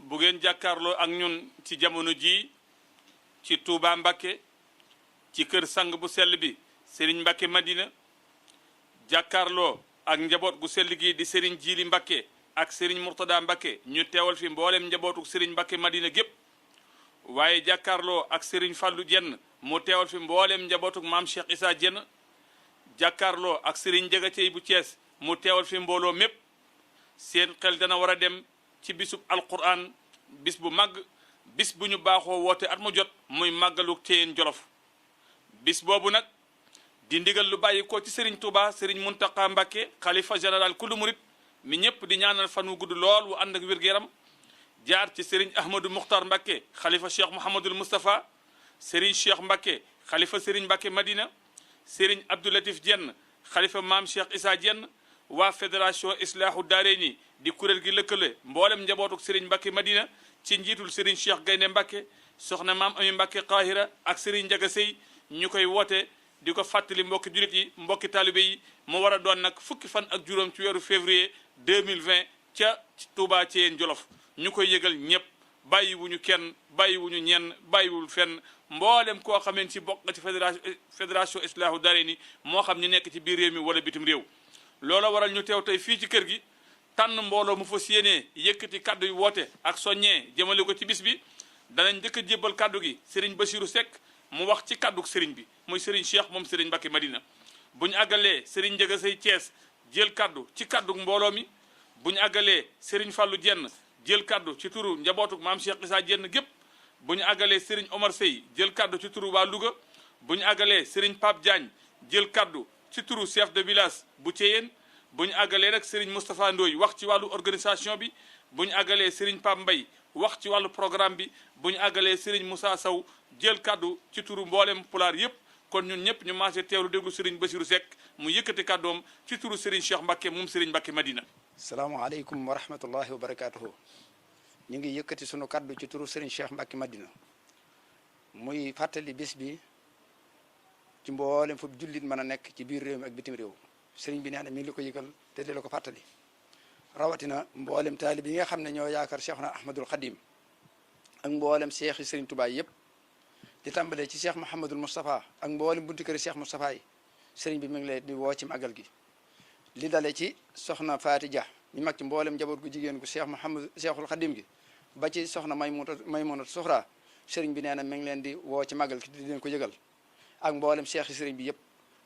bu ngeen jàkkaarloo ak ñun ci jamono ji ci Touba Mbacké ci kër sang bu sell bi Serigne Mbacké Madina jàkkaarloo ak njaboot gu sell gi di Serigne Jili Mbacké ak Serigne Mourtada Mbacké ñu teewal fi mboolem njabootu Serigne Mbacké Madina gépp waaye jàkkaarloo ak Serigne Fallou Dieng mu teewal fi mboolem njabootu maam Cheikh Issa Dieng jàkkaarloo ak Serigne Jagatey bu Thiès mu teewal fi mbooloo mépp seen xel dana war a dem ci bisub alquran bis bu màgg bis bu ñu baaxoo woote at mu jot muy màggalu Téyeen Jolof bis boobu nag di ndigal lu bàyyi ko ci Serigne Touba Serigne Mountakha Mbacké xalifa général kullu murit mi ñëpp di ñaanal fan wu gudd lool wu ànd ak wér-gu-yaram jaar ci Serigne Ahmadou Mokhtar Mbacké xalifa Cheikh Mouhamadul Moustapha Serigne Cheikh Mbacké xalifa Serigne Mbacké Madina Serigne Abdou Latif Dieng xalifa maam Cheikh Issa Dieng waa fédération Islaahu Daarayni di kuréel gi lëkkale mboolem njabootuk Serigne Mbacké Madina ci njiitul Serigne Cheikh Gaynde Mbacké soxna maam Ami Mbacké Qahira ak Serigne Ndiaga Sey ñu koy woote di ko fàttali mbokki jullit yi mbokki taalibe yi mu war a doon nag fukki fan ak juróom ci weeru février 2020 ca Touba Téyeen Jolof ñu koy yëgal ñëpp bàyyiwuñu kenn bàyyiwuñu ñenn bàyyiwul fenn mboolem koo xameen ci bokk nga ci fédération Islaahu Daarayni moo xam ñu nekk ci biir réew mi wala bitim réew loola waral ñu teew tey fii ci kër gi tànn mbooloo mu fas yéenee yëkkati kaddu yu woote ak soññee jëmale ko ci bis bi danañ njëkk a jébbal kaddu gi Serigne Bassirou Seck mu wax ci kaddu Serigne bi muy Serigne Cheikh moom Serigne Mbacké Madina bu ñu àggalee Serigne Ndiaga Sey Thiès jël kaddu ci kaddu mbooloo mi bu ñu àggalee Serigne Fallou Dieng jël kaddu ci turu njabootu maam Cheikh Issa Dieng gépp bu ñu àggalee Serigne Omar Sey jël kaddu ci turu waa Louga bu ñu àggalee Serigne Pape Diagne jël kaddu ci turu chef de village bu Thiéyène bu ñu àggalee nag Serigne Moustapha Ndoye wax ci wàllu organisation bi bu ñu àggalee Serigne Pape Mbaye wax ci wàllu programme bi bu ñu àggalee Serigne Moussa Sow jël kaddu ci turu mboolem pulaar yëpp kon ñun ñëpp ñu maase teewlu déglu Serigne Bassirou Seck mu yëkkati kaddoom ci turu Serigne Cheikh Mbacké moom Serigne Mbacké Madina. salaamaaleykum wa rahmatullahi wa barakaatuhu. ñu ngi yëkkati sunu kaddu ci turu Serigne Cheikh Mbacké Madina muy fàttali bis bi ci mboolem fu jullit mën a nekk ci biir réew mi ak bitim réew Serigne bi nee na mi ngi li ko yëgal te di la ko fàttali rawatina mboolem taalib yi nga xam ne ñoo yaakaar Cheikhuna Ahmadul Khadim ak mboolem Cheikh yi Serigne Touba yëpp di tàmbalee ci Cheikh Mouhamadul Moustapha ak mboolem buntu kër Cheikh Moustapha yi Serigne bi mi ngi lay di woo ci magal gi. li dale ci soxna Faati Dia ñu mag ci mboolem njaboot gu jigéen gu Cheikhul Khadim gi ba ci soxna Maymuna Suxra Serigne bi nee na mi ngi leen di woo ci magal gi di leen ko yëgal ak mboolem Cheikh yi Serigne bi yëpp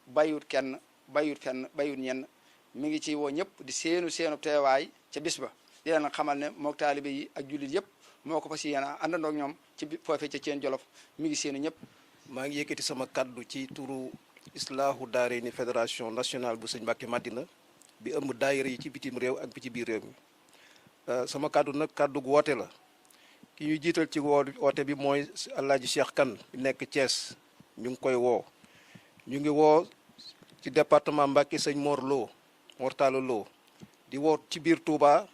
bàyyiwut kenn bàyyiwut fenn bàyyiwut ñenn mi ngi ci woo ñëpp di seenu teewaay ca bis ba di leen xamal ne mook taalibe yi ak jullit yëpp moo ko fas yéene àndandoo ak ñoom ci foofee ca Téyeen Jolof mi ngi seenu ñëpp. maa ngi yëkkati sama kaddu ci turu Islaahu Daarayni fédération nationale bu sëñ Mbacké Madina bi ëmb daayira yi ci bitim réew ak bi ci biir réew mi sama kaddu nag kaddu gu woote la ki ñuy jiital ci woote bi mooy Alaaji Cheikh Kane bi nekk Thiès ñu ngi koy woo ñu ngi woo ci département Mbacké sëñ Mor Talla Lo di woo ci biir Touba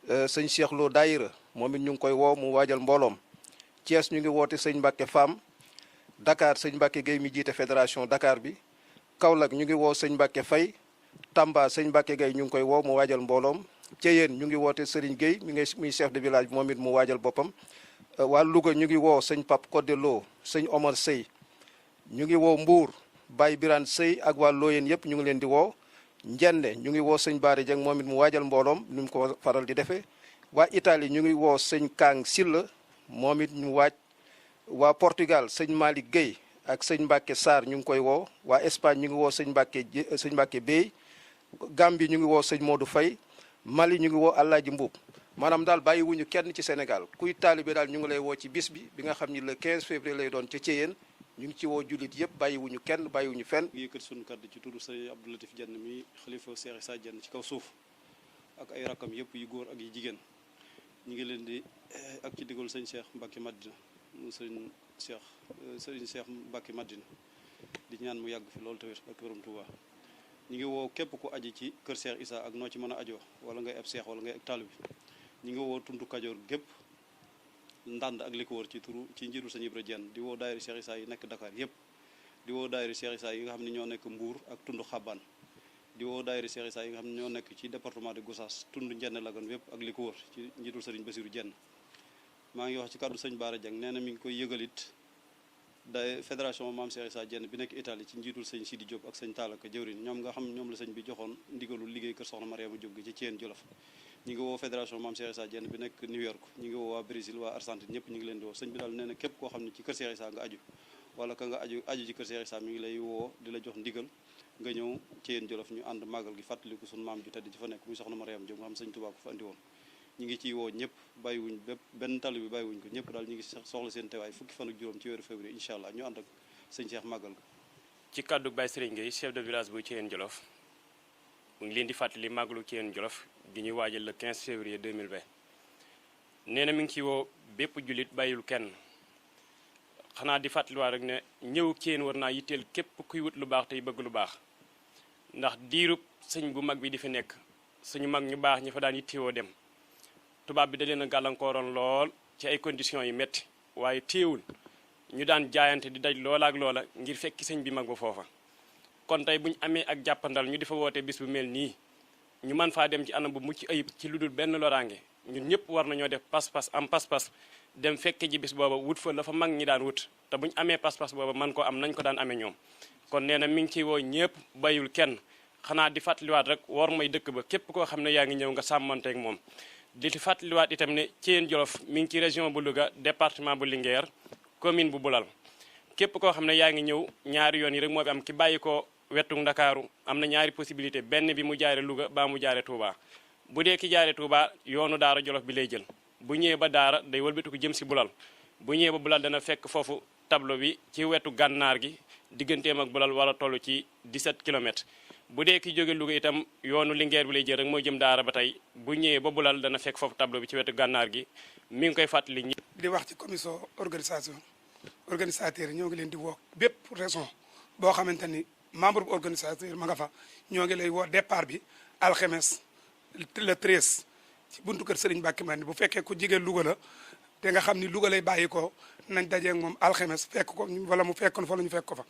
sëñ Cheikh Lo daayira moom it ñu ngi koy woo mu waajal mbooloom Thiès ñu ngi woote sëñ Mbacké Fam Dakar sëñ Mbacké Gueye mi jiite fédération Dakar bi Kaolack ñu ngi woo sëñ Mbacké Faye Tamba sëñ Mbacké Gueye ñu ngi koy woo mu waajal mbooloom Thiéyène ñu ngi woote Serigne Gueye muy chef de village bi moom it mu waajal boppam waa Louga ñu ngi woo sëñ Pape Codé Lo sëñ Omar Sey ñu ngi woo Mbour Baye Birane Sey ak waa Looyeen yëpp ñu ngi leen di woo Njende ñu ngi woo sëñ Baari Dieng moom it mu waajal mbooloom ni mu ko faral di defee waa Italie ñu ngi woo sëñ Kang Silla moom it ñu waaj waa Portugal sëñ Malick Gueye ak sëñ Mbacké Sarr ñu ngi koy woo waa Espagne ñu ngi woo sëñ Mbacké Bey Gambie ñu ngi woo sëñ Modou Faye Mali ñu ngi woo Alaaji Mbuub maanaam daal bàyyiwuñu kenn ci Sénégal kuy taalibe daal ñu ngi lay woo ci bis bi nga xam ni le 15 février lay doon ca Thiéyène ñu ngi ci woo jullit yëpp bàyyiwuñu kenn bàyyiwuñu fenn. yëkkati sunu kàddu ci turu sëñ Abdou Latif Dieng mi xalifa Cheikh Issa Dieng ci kaw suuf ak ay rakkam yëpp yu góor ak yu jigéen ñu ngi leen di ak ci digal sëñ Cheikh Mbacké Madina mu sëñ Cheikh Mbacké Madina di ñaan mu yàgg fi loolu tamit ak borom Touba ñu ngi woo képp ku aji ci kër Cheikh Issa ak noo ci mën a ajoo wala ngay ab seex wala ngay ab taalibe bi ñu ngi woo tundu Kajoor gépp ndànd ak li ko wër ci njiitu sëñ Ibra Dieng di woo daayira Cheikh Issa yi nekk Dakar yëpp di woo daayira Cheikh Issa yi nga xam ne ñoo nekk Mbour ak tund Xabaan di woo daayira Cheikh Issa yi nga xam ne ñoo nekk ci département de Gossas tund Njenne Lagan yëpp ak li ko wër ci njiitul sëriñ Bassirou Dieng maa ngi wax ci kàddu sëñ Baara Dieng nee na mi ngi koy yëgalit da fédération Maam Cheikh Issa Diène bi nekk Italie ci njiitul sëñ Sidi Diop ak sëñ Taalaka jëwrin ñoom nga xam ñoom la sëñ bi joxoon ndigalul liggéey kër soxna Mariama Diop gi ci Thiène Jolof ñi ngi woo fédération Maam Cheikh Issa Diène bi nekk New York ñi ngi woo waa Brésil waa Argentine ñëpp ñi ngi leen di woo sëñ bi daal nee na képp koo xam ne ci kër Cheikh Issa nga aju wala ka nga aju ci kër Cheikh Issa mi ngi lay woo di la jox ndigal nga ñëw Thiène Jolof ñu ànd màggal gi fàttaliku suñu maam ju tedd ji fa nekk muy soxna Mariama Diop nga xam sëñ Tuubaa ko fa andi woon ñi ngi ciy woo ñëpp bàyyiwuñ bépp benn tali bi bàyyiwuñ ko ñëpp daal ñi ngi soxla seen teewaay fukki fan ak juróom ci weeru février incha allah ñu ànd ak sëñ Cheikh màggal ga ci kàddu Baye Serigne Gueye chef de village bu Thiène Jolof mu ngi leen di fàttali màggalu Thiène Jolof gi ñuy waajal le 15 février 2020 nee na mi ngi ci woo bépp jullit bàyyil kenn xanaa di fàttaliwaat rek ne ñëw Thiène war naa yitteel képp kuy wut lu baax tey bëgg lu baax ndax diirub sëñ bu mag bi di fi nekk suñu mag ñu baax ñi fa daan yittewoo dem tubaab bi da leen a gàllankooroon lool ci ay conditions yu métti waaye téewul ñu daan jaayante di daj loola ak loola ngir fekki sëñ bi mag ba foofa kon tey bu ñu amee ak jàppandal ñu di fa woote bis bu mel nii ñu mën faa dem ci anam bu mucc ayib ci lu dul benn loraange ñun ñëpp war nañoo def pas-pas am pas-pas dem fekke ji bis booba wut fa la fa mag ñi daan wut te bu ñu amee pas-pas booba man ko am nañ ko daan amee ñoom kon nee na mi ngi ciy woo ñëpp bayul kenn xanaa di fàttaliwaat rek war may dëkk ba képp koo xam ne yaa ngi ñëw nga sàmmanteeg moom di fàttaliwaat itam ne Thiène Jolof mi ngi ci région bu Louga département bu Linguère commune bu Boulal képp koo xam ne yaa ngi ñëw ñaari yoon yi rek moo fi am ki bàyyi ko wetu Ndakaaru am na ñaari possibilité benn bi mu jaare Louga baa mu jaare Touba bu dee ki jaare Touba yoonu Daara Jolof bi lay jël bu ñëwee ba Daara day wëlbatu ko jëm si Boulal bu ñëwee ba Boulal dana fekk foofu tableau bi ci wetu gànnaar gi digganteem ak Boulal war a toll ci 17 kilomètres bu dee ki jóge Louga itam yoonu Linguère bi lay jël rek mooy jëm Daara ba tey bu ñëwee ba Boulal dana fekk foofu tableau bi ci wetu gànnaar gi mi ngi koy fàttali ñi di wax ci commission organisation organisateur yi ñoo ngi leen di woo bépp région boo xamante ni membre bu organisateur ma nga fa ñoo ngi lay woo départ bi alxemes le 13 ci buntu kër Serigne Mbacké Madina bu fekkee ku jigéen Louga la te nga xam ni Louga lay bàyyi ko nañ dajeeg moom alxemes fekk ko wala mu fekkoon fa la ñu fekk ko fa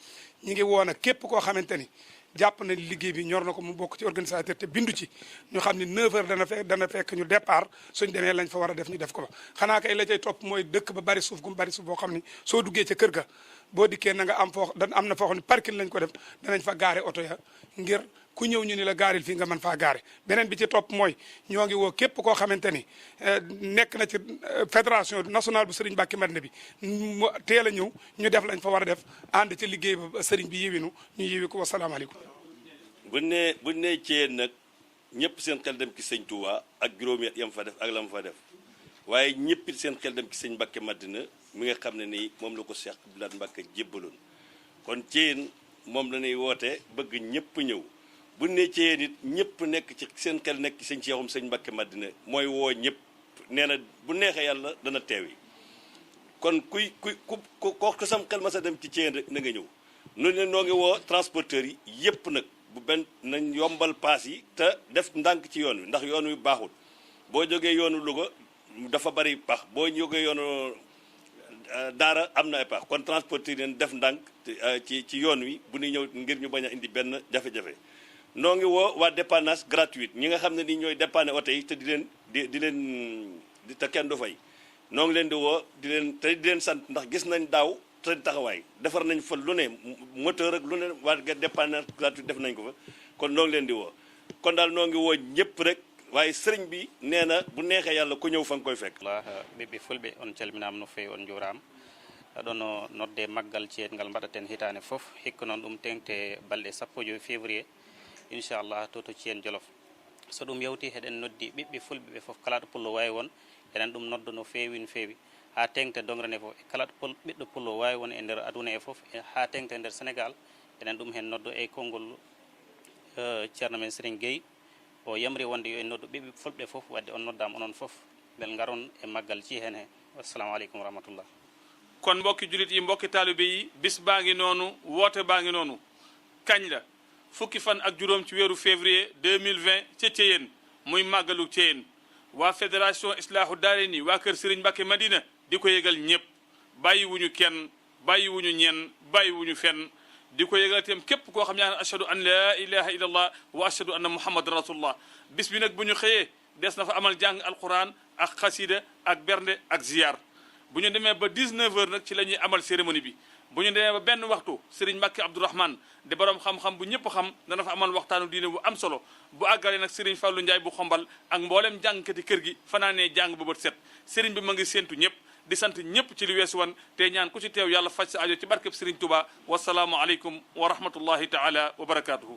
ñi ngi woo nag képp koo xamante ni jàpp na liggéey bi ñor na ko mu bokk ci organisateur te bindu ci ñu xam ni 9h dana fekk ñu départ suñ demee lañ fa war a def ñu def ko fa xanaa kay la cay topp mooy dëkk ba bari suuf gu bari suuf boo xam ni soo duggee ca kër ga boo dikkee na nga am foo am na foo xam ne parking lañ ko def danañ fa gaare oto ya ngir ku ñëw ñu ni la gaaril fii nga mën faa gaare beneen bi ci topp mooy ñoo ngi woo képp koo xamante ni nekk na ci fédération nationale bu Serigne Mbacké Madina bi mu teel a ñëw ñu def lañ fa war a def ànd ci liggéey ba Serigne bi yiwinu ñu yiwi ko wasalaamaaleykum. buñ ne Thiène nag ñëpp seen xel dem ci sëñ Touba ak juróomi at yam fa def ak la mu fa def waaye ñëpp seen xel dem ci sëñ Mbacké Madina mi nga xam ne nii moom la ko Cheikh Abdoulaye Mbacké jébbaloon kon Thiène moom la ñuy woote bëgg ñëpp ñëw. bu ne Thiène it ñëpp nekk ci seen xel nekk ci sëñ Cheikhoum sëñ Mbacké Madina mooy woo ñëpp nee na bu neexee yàlla dana teew yi kon ku sam xel ma sa dem ci Thiène rek na nga ñëw noonu ne noo ngi woo transporteurs yi yëpp nag bu benn nañ yombal paas yi te def ndànk ci yoon wi ndax yoon wi baaxul boo jógee yoonu Louga dafa bari pax boo jógee yoonu Daara am na ay pax kon transporteurs yi def ndànk ci yoon wi bu ñuy ñëw ngir ñu bañ a indi benn jafe-jafe noo ngi woo waa dépannage gratuite ñi nga xam ne ni ñooy dépanner oto yi te di leen te kenn du fay noo ngi leen di woo di leen sant ndax gis nañ daaw te taxawaay defar nañ fa lu ne moteur ak lu ne waa dépannage gratuite def nañ ko fa kon noo ngi leen di woo kon daal noo ngi woo ñëpp rek waaye sëriñ bi nee na bu neexee yàlla ku ñëw fa nga koy fekk ɓiɓɓe fulɓe on calminama no fewi on juurama aɗon nodde maggal Thiène ngal mbaɗaten hitande foof hikka noon ɗum tengte balɗe 10 février inchallah to Thiène Jolof so ɗum yawti heɗen noddi ɓiɓɓe fulɓe ɓe foof kala ɗo pullo wawi won eɗen ɗum nodda no fewi no fewi ha tengte dograne foof e kala ɗo ɓiɗɗo pullo wawi won e nder aduna e foof ha tengte nder Sénégal eɗen ɗum hen noddo e konngol ceerno men Serigne Gueye o yamri wonde yo en noddu ɓiɓɓe fulɓe foof wadde on noddama onon foof bel garon e maggal Thiène he assalamu aleykum wa rahmatullah kon mbokki julit yi mbokki taalibe yi bis baa ngi noonu woote baa ngi noonu kañ la fukki fan ak juróom ci weeru février 2020 ca Thiène muy màggalu Thiène waa fédération Islaahu Daarayni waa kër Serigne Mbacké Madina di ko yëgal ñëpp bàyyiwuñu kenn bàyyiwuñu ñenn bàyyiwuñu fenn di ko yëgal itam képp koo xam ne ashhadu an la ilaha illallah wa ashhadu anna muhammadan rasulullah bis bi nag bu ñu xëyee des na fa amal jàng alquran ak xasida ak bernde ak ziyar bu ñu demee ba 19h nag ci la ñuy amal cérémonie bi bu ñu demee ba benn waxtu Serigne Mbacke Abdourahmane di borom xam-xam bu ñëpp xam dana fa amal waxtaanu diine bu am solo bu àggalee nag Serigne Fallou Ndiaye bu xombal ak mboolem jàngkati kër gi fanaanee jàng ba bët set Serigne bi ma ngi séentu ñëpp di sant ñëpp ci li weesu wan te ñaan ku ci teew yàlla faj sa aajo ci barkeb Serigne Touba wasalaamu aleykum wa rahmatullahi taala wa barakaatuhu